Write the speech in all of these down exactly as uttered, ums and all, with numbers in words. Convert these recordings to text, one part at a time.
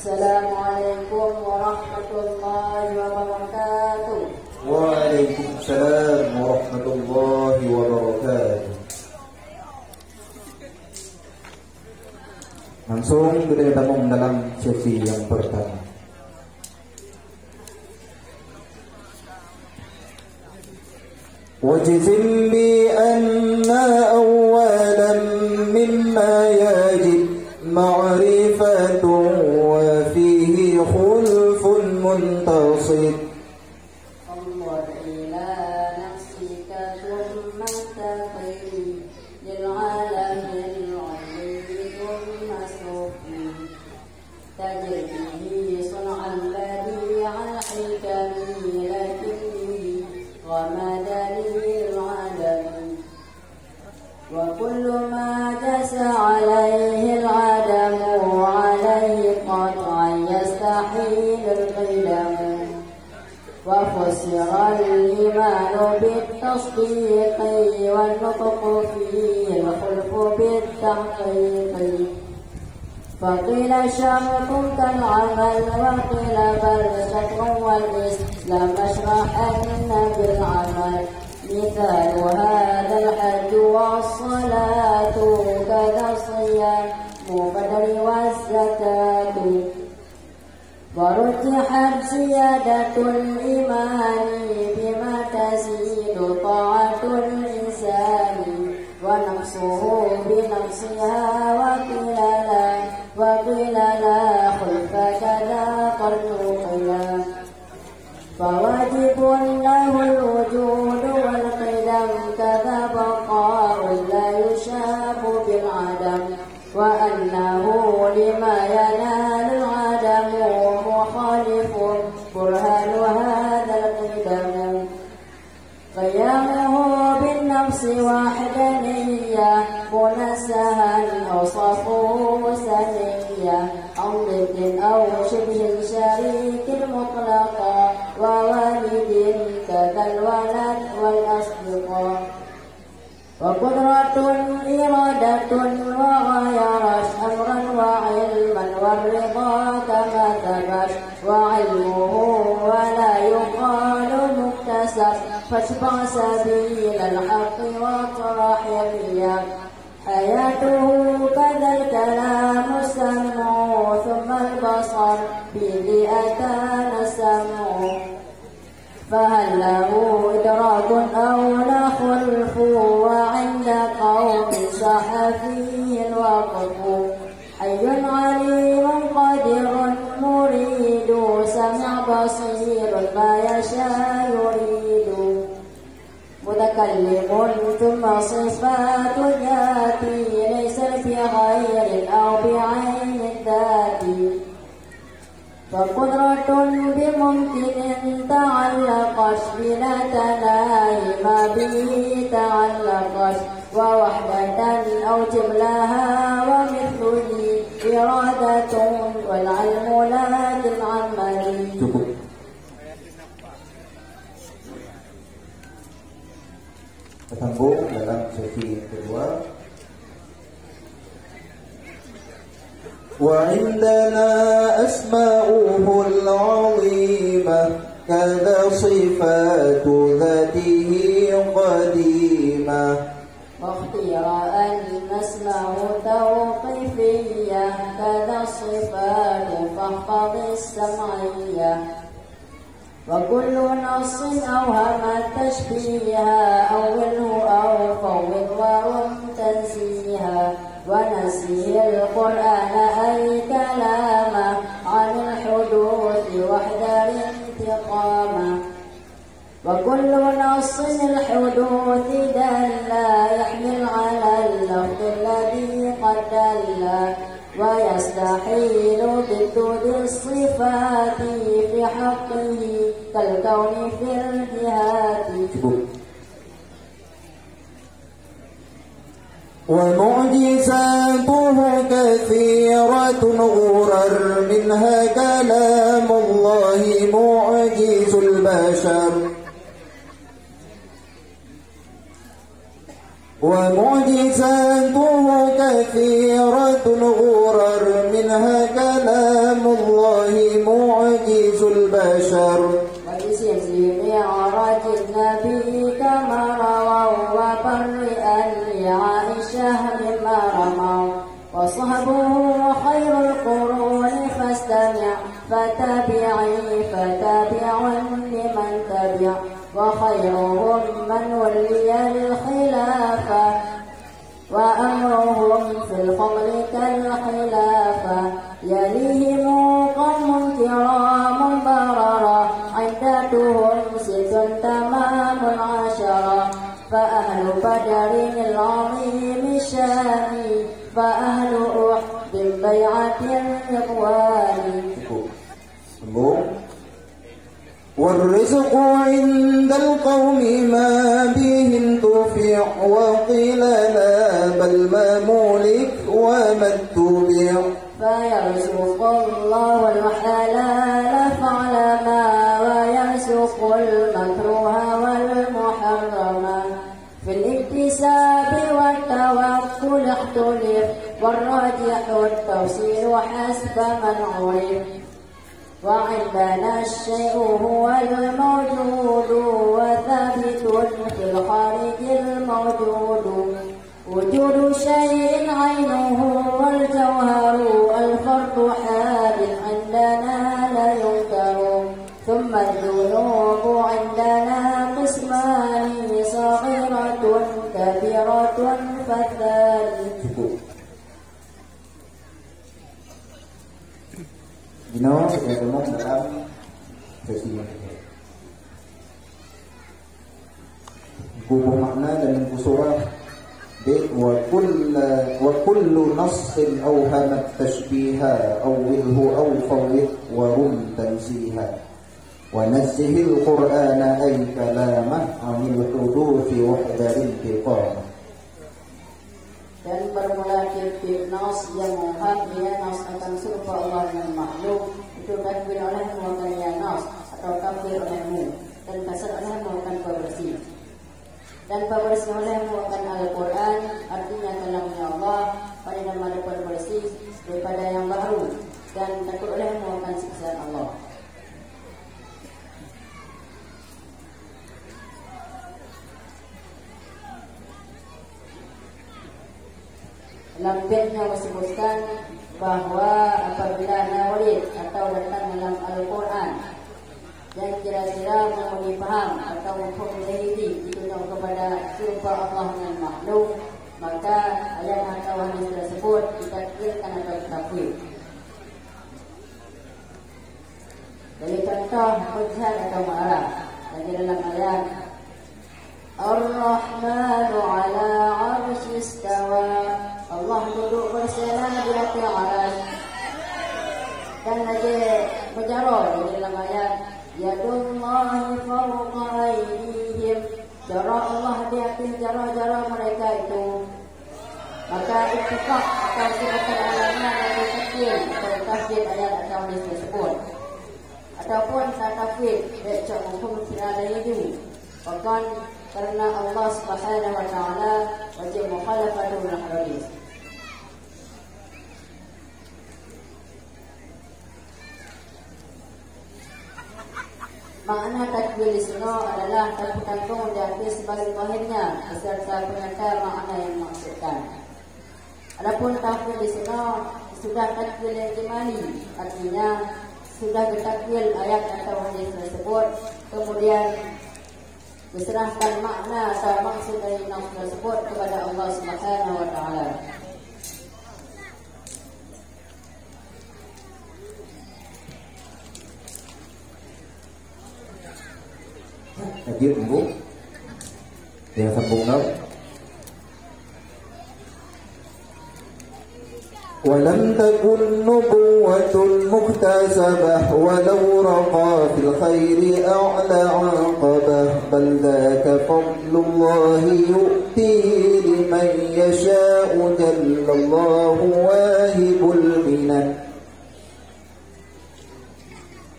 Assalamualaikum warahmatullahi wabarakatuh. Waalaikumsalam warahmatullahi wabarakatuh. Langsung kita tamong dalam sesi yang pertama. واجزم بأن أولا مما يجب معرفة وفيه خلف منتصب. انظر إلى نفسك ثم انتقل للعالم العلوي ثم السفلي. تجد به صنع البديع الحكمي، لكن به غمدني العدم. وكل ما جاز عليه العدم عليه قطعا يستحيل القدم. وفسر الإيمان بالتصديق، والنطق فيه الخلف بالتحقيق. فقيل شرط كالعمل، وقيل بل شطر والإسلام أشرحن بالعمل. مثال هذا الحج والصلاة، كذا الصيام والفطر والزكاة. ورجحت زيادة الإيمان بما تزيد طاعة الإنسان، ونقصه بنقصها، وقيل لا، وقيل لا خلف كذا قد نقلا. فواجب له الوجود والقدم، كذا بقاء لا يشاب بالعدم. وأنه لما ينال العدم مخالف، برهان هذا القدم. قيامه بالنفس وحدانية، منزها أوصافه سنية، عن ضد أو شبه شريك مطلقا، ووالد كذا الولد والأصدقاء. وقدرة إرادة وغيرت أمرا وعلما والرضا كما ثبت وعلمه ولا يقال مكتسب فاتبع سبيل الحق واطرح الرياء. حياته كذا الكلام السمع ثم البصر به أتانا السمع. فهل له إدراك أو لا خلف وعند قوم صح فيه الوقف. حي عليم قادر مريد سميع بصير ما يشاء يريد. متكلم ثم صفات ياتي ليس بغير أو بعين الذات. فقدرة بممكن تعلقت بلا تناهي ما به تعلقت ووحدة أو جملها ومثله إرادة والعلم لا بالعمل. Cukup. Tersambung dalam sesi yang kedua. وعندنا أسماؤه العظيمة كذا صفات ذاته قديمة. واختير أن نسمع توقيفية كذا الصفات فاحفظ السمعية. وكل نص أوهم التشبيه أوله أو فوض ورم تنزيها ونزه القرآن أي كلامه عن الحدوث واحذر انتقامه. وكل نص الحدوث دل يحمل على اللفظ الذي قد دل ويستحيل ضد ذي الصفات في حقه كالكون في الجهات. Cukup. ومعجزاته كثيرة غرر منها كلام الله معجز البشر. ومعجزاته كثيرة غرر، منها كلام الله معجز البشر. وبسر معراج النبي كما رووا، وبرئ لعائشة مما رموا. وصحبه خير القرون فاستمع، فتابعي فتابع لمن تبع، وخيرهم من ولي الخلافة، وأمرهم في الفضل كالخلافة، يليهم قوم كرام بررة، عدتهم ست تمام عشرة، فأهل بدر العظيم الشان، فأهل أحد بيعة الرضوان. Cukup. Sambung. والرزق عند القوم ما به انتفع، وقيل لا بل ما ملك وما اتبع. فيرزق الله الحلال فاعلما، ويرزق المكروه والمحرما. في الاكتساب والتوكل اختلف، والراجح التفصيل حسب من عرف. وعندنا الشيء هو الموجود، وثابت في الخارج الموجود. وجود شيء عينه والجوهر، الفرد حادث عندنا لا ينكر. ثم الذنوب عندنا قسمان، صغيرة كبيرة فالثاني. Cukup. Jinoe, saya tengok dalam sesi yang kedua. Buku makna dan buku surah. Bait, wa kulla-, wa kullu nassin awhamat tashbiha, awwilhu aw fawwid wa rum tanziha. Wa nazzihil Qur'ana ay kalamah anil huduthi wahdharil intiqamah. Dan bermula tiap-tiap nas yang menghambat dia nas akan serupa Allah dengan makhluk, itu takfir olehmu akan ia nas, atau kafir olehmu, dan kasar olehmu akan pembersih. Dan pembersih olehmu akan Al-Quran, artinya kalamnya Allah, pada nama pembersih daripada yang baru, dan takut olehmu akan siksaan Allah. Dalam bait nyoe disebutkan bahwa apabila na warid atau datang dalam Al-Quran dan kira-kira memenuhi paham atau mafhum zahiri ditunjuk kepada serupa Allah dengan makhluk, maka ayat atau hadis tersebut ditakwilkan atau ditafsir. Jadi contoh hujjat atau mu'arad. Lagi dalam ayat, "Ar-Rahmanu 'alal 'arsy istawa." Allah duduk bersila di atas arasy. Dan lagi berjaroe lagi dalam ayat, "Yadullahi fawqa aydihim." Jaroe Allah di atas jaroe-jaroe mereka itu. Maka ittifaq atau khilaful ulama bagi tafsir atau tafsir ayat atau hadis tersebut. Ataupun tatafwid, baik cok mafhum fi'il laju. Bahkan karena Allah Subhanahu wa Ta'ala wajib mukhalafatu lil hadis. Makna takwil di sinoe adalah tapeutanggung di atas sebagai zahirnya beserta penyata makna yang dimaksudkan. Adapun takwil di sinoe sudah takwil yang ijmali, artinya sudah geutakwil ayat atau hadis tersebut, kemudian geuserahkan makna atau maksud dari nas tersebut kepada Allah Subhanahu wa Ta'ala. Lanjut, Bu. Yang sambung tau. ولم تكن نبوة مكتسبة ولو رقى في الخير أعلى عقبة بل ذاك فضل الله يؤتيه لمن يشاء جل الله واهب المنن.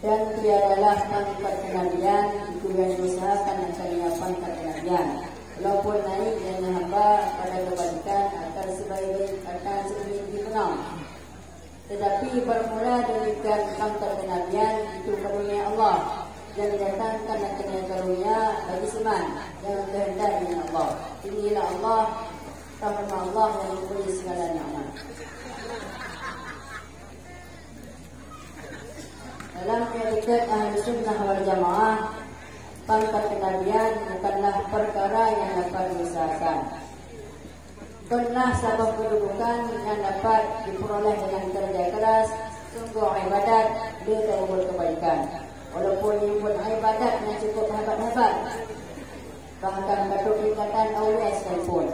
Dan tiadalah pangkat kenabian itu yang diusahakan akan ia pangkat kenabian, walaupun naik dan hamba Bermula demikian pangkat kenabian itu karunia Allah, dan didatangkan karunia bagi seman yang kehendak dengan Allah. Inilah Allah, rahmat Allah yang memberi segala nikmat. Dalam i'tikad Ahlussunnah wal Jamaah, pangkat kenabian bukanlah perkara yang dapat diusahakan. Bukanlah saboh kedudukan yang dapat diperoleh dengan kerja keras, sungguh ibadat, dia terbuat kebaikan. Walaupun nyebut ibadat yang cukup hebat-hebat, bahkan patut tingkatan aulia sekalipun.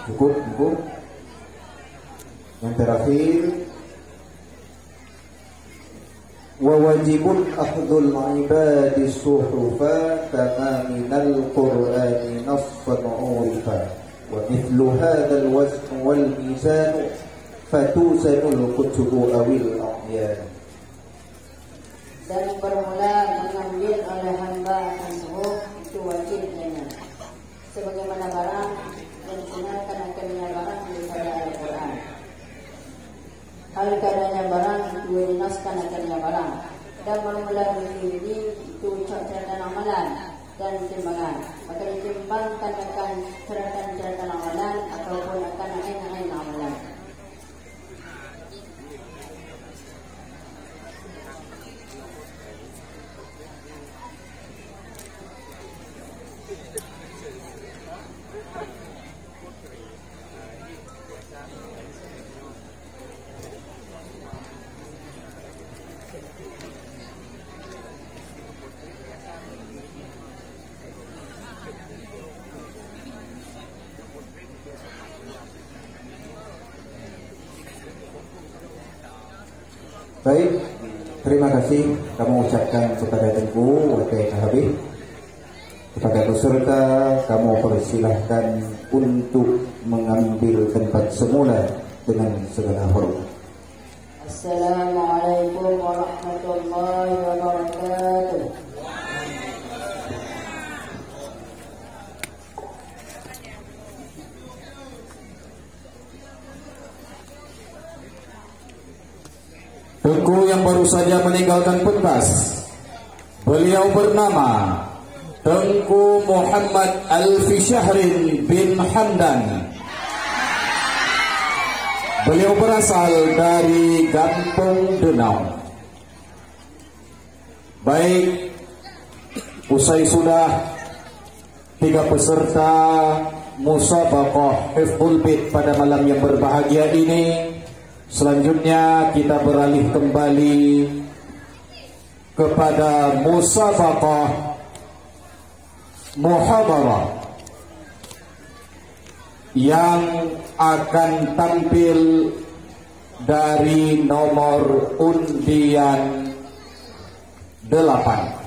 Cukup, cukup. Yang terakhir, wa wajibun akhdhul ibadi suhufa kama minal Qur'ani nassan urifa. Wa mithlu hadzal wazn wal mizan fatuzanul kutubu awil a'yan. Dan bermula mengambil oleh hamba akan suhuf itu wajib dengannya. Sebagaimana barang yang disunatkan akan ia barang daripada Al-Quran. Hal keadaannya barang itu dinaskan akan ia barang. Dan bermula begini itu ucap catatan amalan dan timbangan. Maka ditimbangkan akan catatan-catatan amalan ataupun akan ain-ain amalan. Baik, terima kasih kamoe ucapkan kepada Teungku watée ka habéh. Kepada peserta, kamoe persilahkan untuk mengambil tempat semula dengan segala hormat. Assalamualaikum warahmatullahi wabarakatuh. Teungku yang baru saja meninggalkan pentas, beliau bernama Teungku Muhammad Alfi Syahrin bin Hamdan. Beliau berasal dari Gampong Deunau. Baik, usai sudah tiga peserta musabaqah Hifdzul Bait pada malam yang berbahagia ini, selanjutnya kita beralih kembali kepada musabaqah muhadarah yang akan tampil dari nomor undian delapan.